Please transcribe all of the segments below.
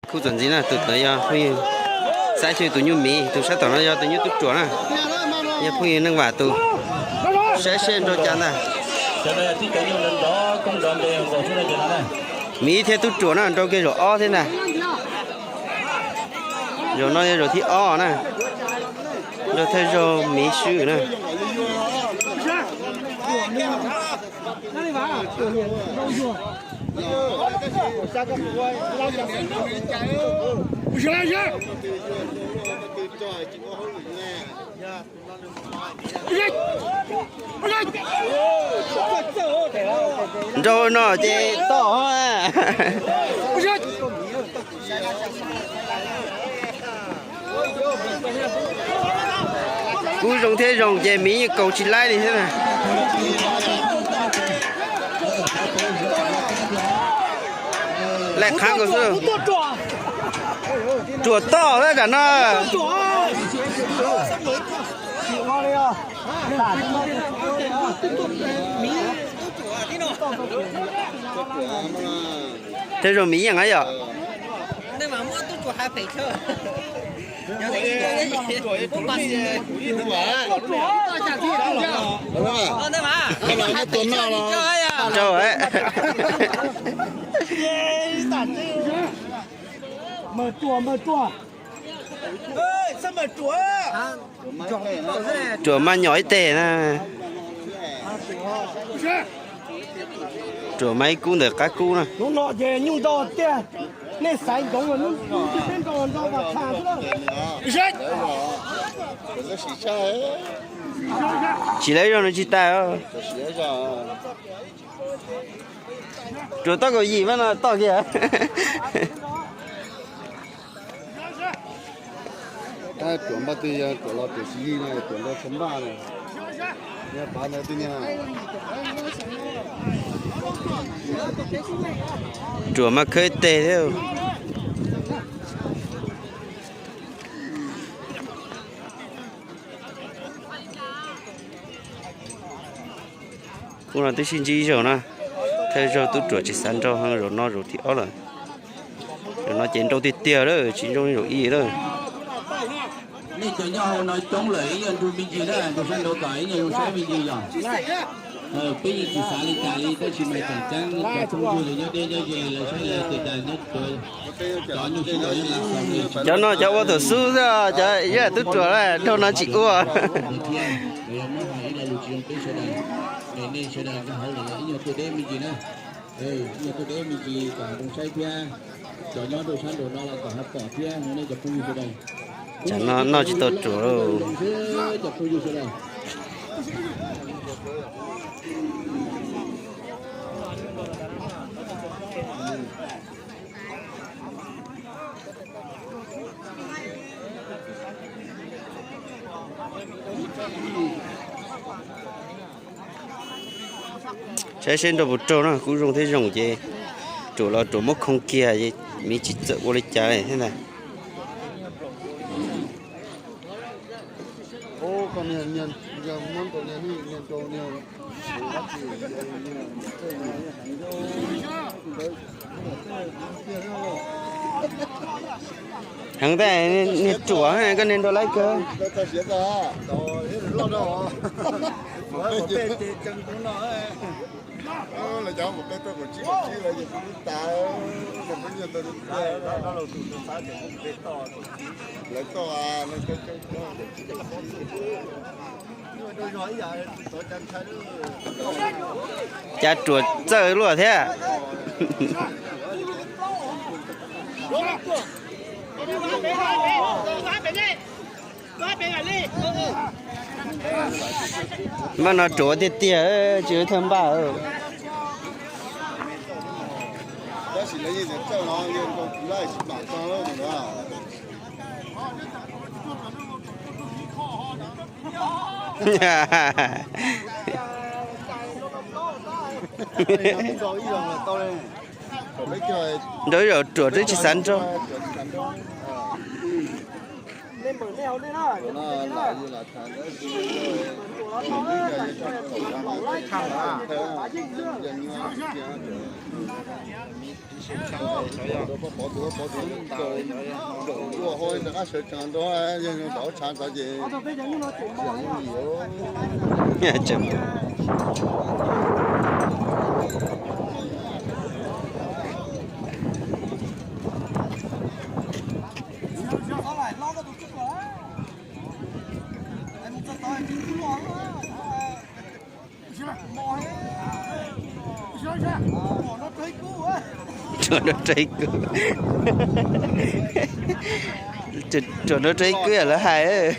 Khub txuas ntxiv na, tus ntawd yog phooj ywg Xab Xyooj tus nyuj miv, tus sab tom no yog tus nyuj tub ruam na, yog phooj ywg Neej Vam tus. Saib seb nrau cas ntag. Miv thiab tub ruam na, nrau kiag zaum ob thiab ntag. Zaum no yog zaum thib ob na, nrau thawj zaug miv swb na. Nrau no ces toj. Kub zoo thiab zoo ces miv yeej kaus tsis laib li thiab na. Laij qhab nkaus xwb. Ruam toj thiab tsam no. Tej zaum miv yeej na yom. Rau. Ruam mas nyom ib teg na. Ruam mas ib kub ntawm qab kub na. Hnub no ces nyuj ntau tiag, nej xaiv ntsoov, peb nrau ntau vas tha xwb. Tsis lawv zog no tsis tas. Ruam toj kaum yim mas no toj kiag. Ruam npaj twg yog ruam los ruam tsis yig no, ruam nrau tshav npaj no. Yog pav ntawd twg niag. Ruam mas khawb teg thiab. Hnub no twb sib ntsib ib zaug na, thawj zaug tub ruam tsis xav nrau, zaum no zaum thib ob lawm. Zaum no ces nrau tiag tiag lawm, tsis zoo zaum ib lawm. Nej cov nyob hauv no coob lawm, ib nyuag nrug me ntsis na, nrug sab nraud kom ib nyuag zoo saib me ntsis yom. Peb yeej tsis xav li cas li, tab sis mas tseem ceeb cov phooj ywg los nyob deb nyob ze lawv saib lawv tias cas nyob cov nyuj sib nraus nyob lav xaus li. Cov no cov ua thaum xub xwb, cov yog tub ruam na, dhau no tsis ua. Thiab, muab hais ib lo lus tsis zoo peb sawv daws, es nej sawv daws nyob hauv lawm ib nyuag tuaj deb me ntsis na, ib nyuag tuaj deb me ntsis kom zoo saib thiab. Cov nyob rau sab nraud no los kom ho pom thiab no nej cov phooj ywg sawv daws. Tsam no noj tsis tau ruam. Cov phooj ywg sawv daws. Saib seb nrau puas raug na, kub zoo thiab zoo ces ruam los ruam muab khoo kiag, miv tsis txawm ua li cas li thiab ntag. Heev tiag, niag ruam koj niag nrau laib kawg. Cas ruam txawj luaj thiab. Npaj no ruam tiag tiag, tsis thawj npaj. Nrau ib zaug ruam twb tsis xav nrau. Ruam nrog Rau Ib Kub. Ruam nrog Rau Ib Kub yam lawv hais.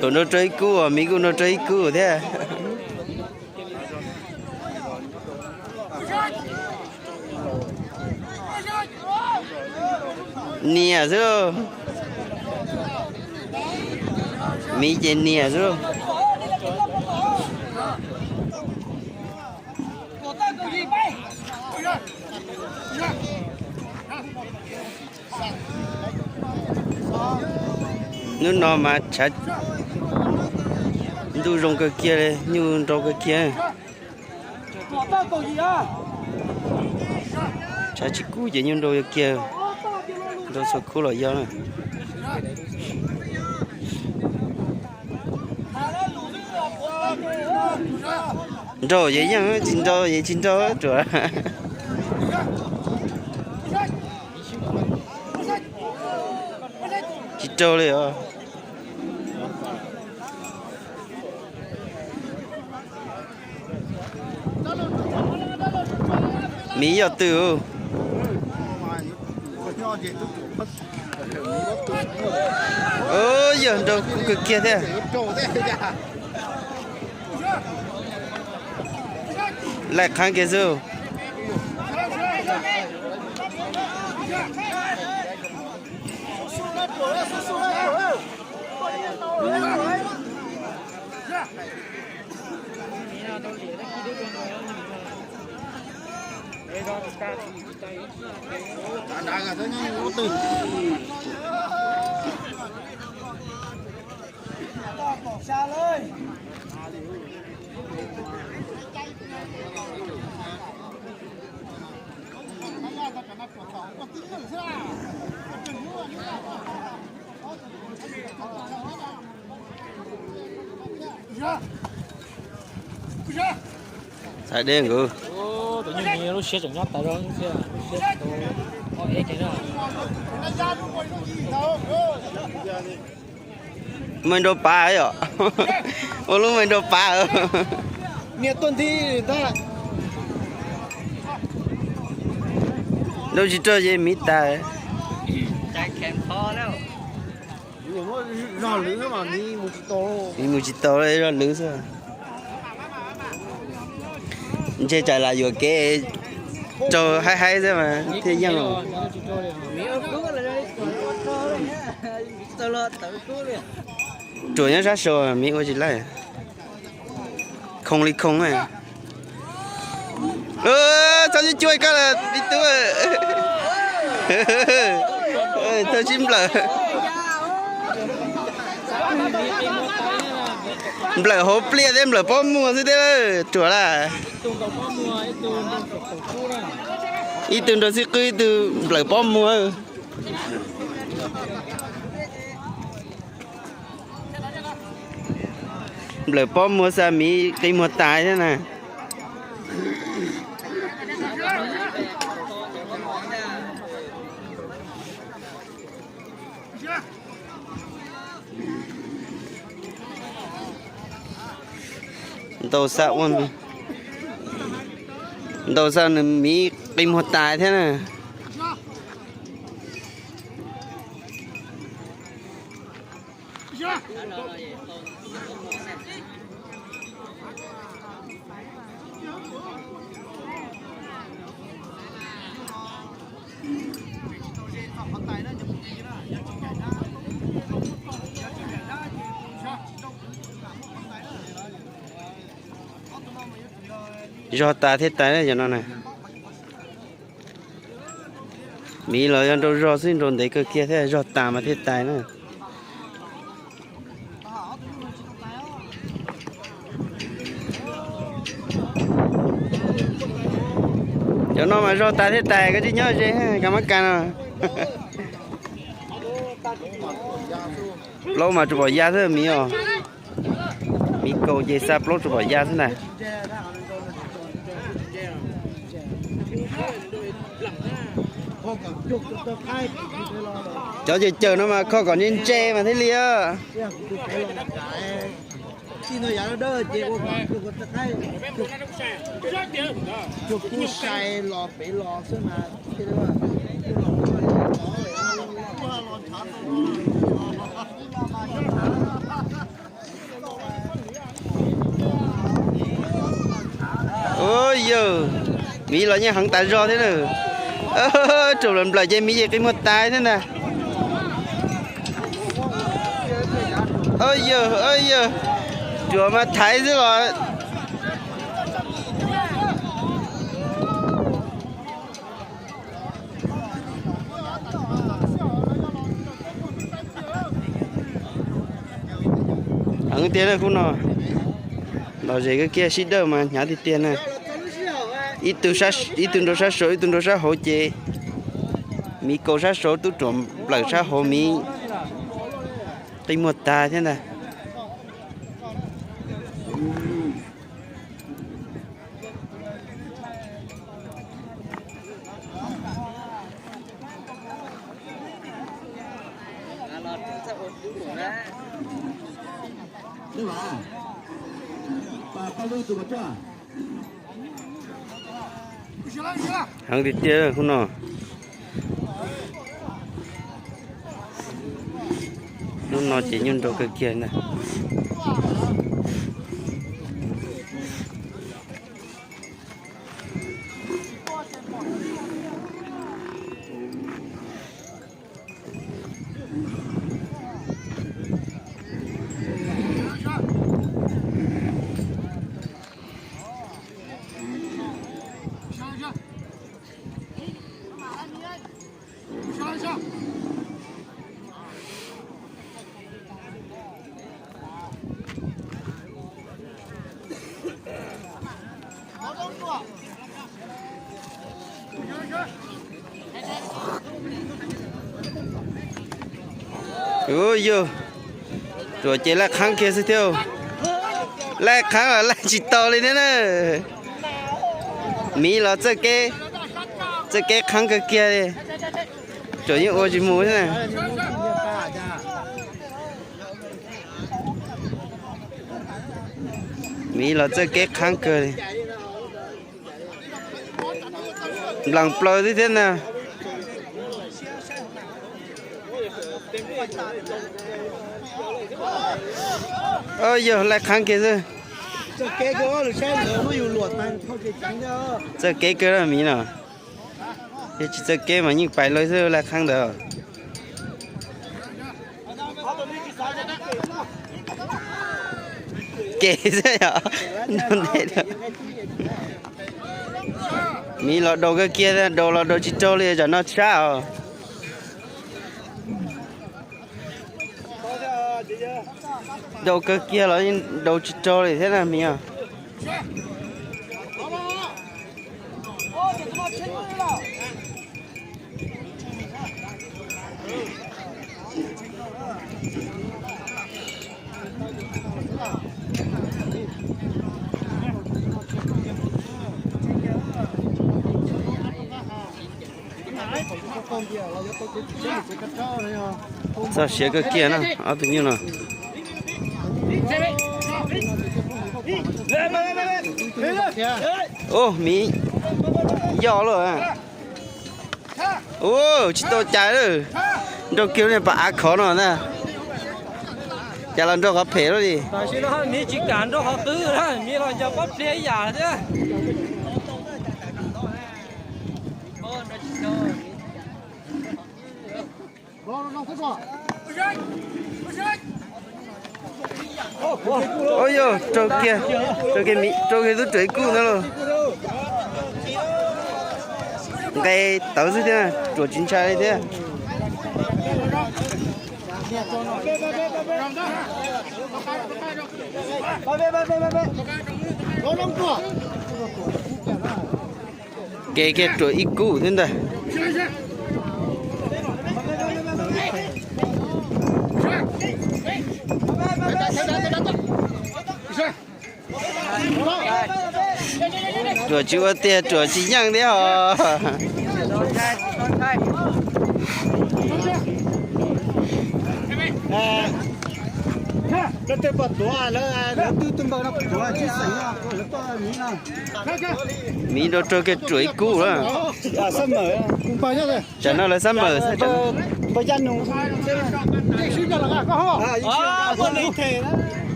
Ruam nrog Rau Ib Kub, Miv kuj nrog Rau Ib Kub thiab. Nias xwb. Miv ces nias xwb. Hnub no mas tshav ntuj zoo kawg kiag li, nyuj nrau kawg kiag. Tshav tsis kub ces nyuj nrau kiag, nrau txhua khub los yog na. Nrau ces yeej, tsis nrau ces tsis nrau, ruam. Tsis rau li os. Miv yog twg? Yog nrau kub kawg kiag thiab. Laij qhab kiag xwb. Txhais deb nkaus. Lub siab tseem nyob tas zog, lub siab, lub siab tau ob eb kev na. Meej nrau pav yom. Ua lub meej nrau pav. Niag tuaj nti ntag. Nrau tsis rau ces miv tas. Miv mus tsis tau, zog lwv xwb. Ntshe tsam lam yuam kev rau haib haib xwb mas thiaj yeej. Ruam nyob sab sau, miv ua tsis laij. Khoo li khoo. Txhob cuab cuab koj lawm ib tug. Txhob sib nplawm. Nplawm hauv pliaj thiab nplawm pob muag xwb thiab, ruam lawm. Ib tug nrau xib qwb, ib tug nplawm pob muag. Nplawm pob muag xa miv qi muag tas thiab na. Ntau xav ua, ntau xav nws miv qi muag tas thiab na. Zog tas thiab tas cov no na. Miv los yog nrau zog xwb, nrau ntev kawg kiag thiab, zog tas mas thiaj tais na. Cov no mas zog tas thiaj tais, koj tsis nyob ze, kab mab kas no. Plaub mas tsuas pom ya xwb miv os. Miv kaus ces xa plaub tsuas pom ya xwb ntag. Cov cawm cawm no mas kho kom ntse ntse mas thiaj li. Ua yawg, miv los yeej heev tas zog thiab na. Ruam nplawm ces miv ces qi muag tas thiab ntag. Yawg, yawg, ruam mas thaiv xwb los. Heev tiag na khub no. Los ze kawg kiag, sib dawj mas hnyav tiag tiag na. Ib tug nrau sab saud, ib tug nrau sab hauv ces miv kaus sab saud, tub ruam nplawm sab hauv, miv qi muag tag thiab ntag. Heev tiag tiag khub no. Hnub no ces nyuaj nrau kawg kiag ntag. Ua yog, ruam ces laij qheeb kiag xwb thiab. Laij qheeb los laij tsis tau li thiab na. Miv los txawj kev qheeb kawg kiag li. Ruam yeej ua tsis mus thiab na. Miv los txawj kev qheeb kawg li. Nplees plaws xwb thiab na. Yog laij qheeb kiag xwb. Txawj kev kawg na miv no. Yog tsis txawj kev mas yeej pais lawm xwb, laij qheeb ntawd. Kev xwb yom. Miv los daus kawg kiag, daus los daus tsis raug li, tsam no sab os. Daus kawg kiag los yeej daus tsis raug li thiab na miv os. Txog siav kawg kiag na ob tug nyuj no. Ub, miv yoj lawm. Ub, tsis tau cai lawm. Nrau kiag lub niag pas av khov no na. Cas los nrau qhov phem lawm li. Tam sim no miv tsis kam nrau qhov qwb, miv los nco pob pliag ib yam thiab. Ua yog, raug kiag, raug kiag tub ruam ib kub ntawd lauj. Nqe tawv xwb thiab, ruam tsis ntshai li thiab. Kev kiag ruam ib kub thiab ntag. Ruam tsis ua tiag, ruam tsis yeej thiab os. Miv nrau raug kiag ruam ib kub lawm. Tsam no lawv xab mawm,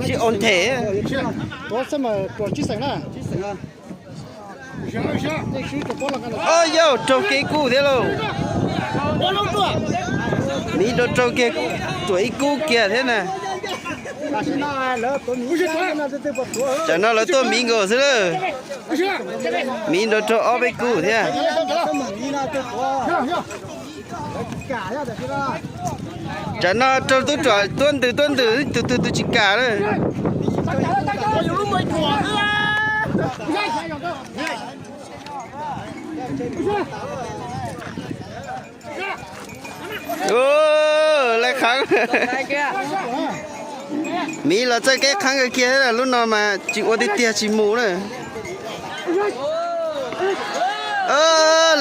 sib o nthe. Yauj, raug kev kub thiab lauj. Miv nrau raug kiag ruam ib kub kiag thiab na. Tsam no lawv tuaj miv nkaus xwb lawm. Miv nrau raug ob peb kub thiab. Tsam no raug tub ruam tuab ntws tuab ntws, tus twg tus tsis kam lawm. Laj qhab. Miv los txawj kev qhab kawg kiag, lub no mas tsis ua tiag tiag tsis mus na.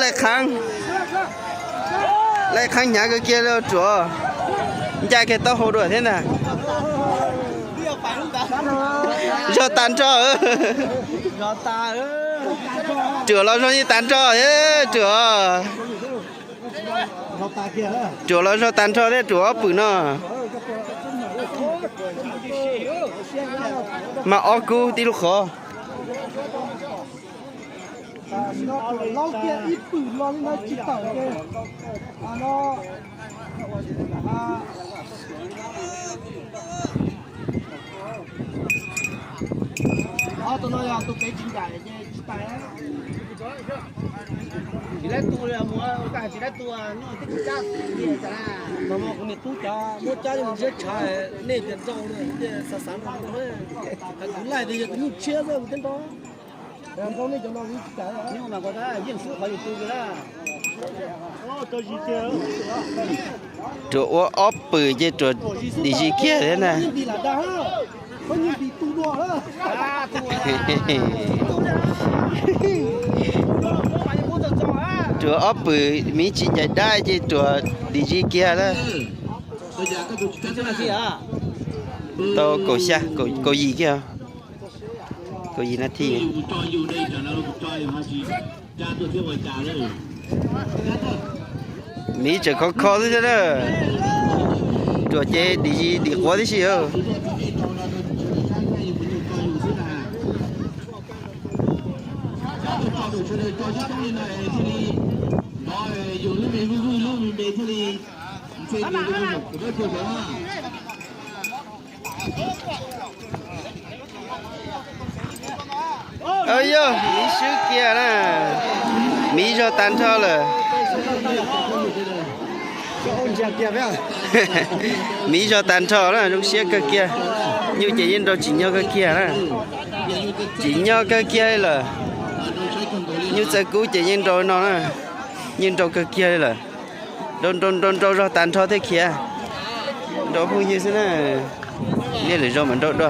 Laj qhab, laj qhab hnyav kawg kiag li ruam, ncaj kiag taub hau dua thiab ntag. Zog tag nrho. Ruam los zog yeej tag nrho thiab ruam. Ruam los zog tag nrho thiab ruam ob pwm no. Mas ob kub tib lub qhov. Tsis laib tu, tsis laib tu, muab cab, muab cab, nej tias nrau, xav xav no, kuv laij tias yog tus nyuj tshiab xwb kuv twb nrau. Ruam ua ob pwm ces ruam dim zis kiag thiab na. Ruam ob pwm miv tsis ncaim dab ces ruam dim zis kiag lawm. Tau kaum xya, kaum yim kiag, kaum yim nas this. Miv tseem khov kho xwb thiab na. Ruam ces dim zis dim quav tib si. Yog miv swb kiag na. Miv zog tag nrho lawm. Miv zog tag nrho na, zoo siab kawg kiag. Nyuj ces yeej nrau tsim nyog kawg kiag na. Tsim nyog kawg kiag li lawm. Nyuj txawv kub ces yeej nrau no na. Yeej nrau kawg kiag li lawm. Nrau nrau nrau nrau zog tag nrho thiab khiav. Nrau phooj ywg xwb na. Nej lwm zaus mam nrau dua.